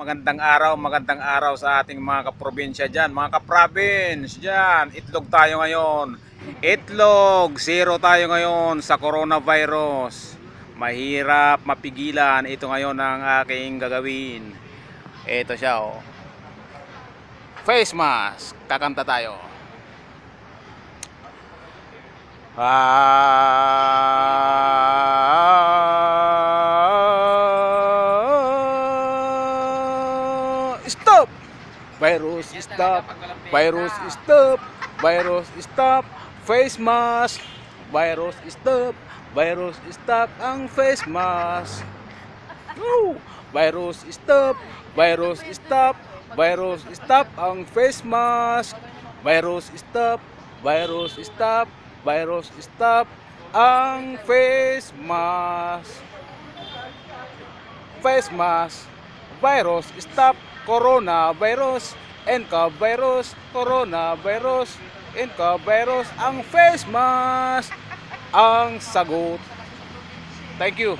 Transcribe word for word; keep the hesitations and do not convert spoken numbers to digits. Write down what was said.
Magandang araw, magandang araw sa ating mga kaprobinsya diyan, mga kaprovince diyan. Itlog tayo ngayon. Itlog, zero tayo ngayon sa coronavirus. Mahirap mapigilan. Ito ngayon ang aking gagawin. Ito siya, oh. Face mask. Kakanta tayo. Ah, stop! Virus, stop! Virus, stop! Virus, stop! Face mask! Virus, stop! Virus, stop ang face mask! Woo! Virus, stop! Virus, stop! Virus, stop ang face mask! Virus, stop! Virus, stop! Virus, stop ang face mask. Face mask. Virus, stop. Coronavirus. End ka virus. Coronavirus. End ka virus. Ang face mask. Ang sagot. Thank you.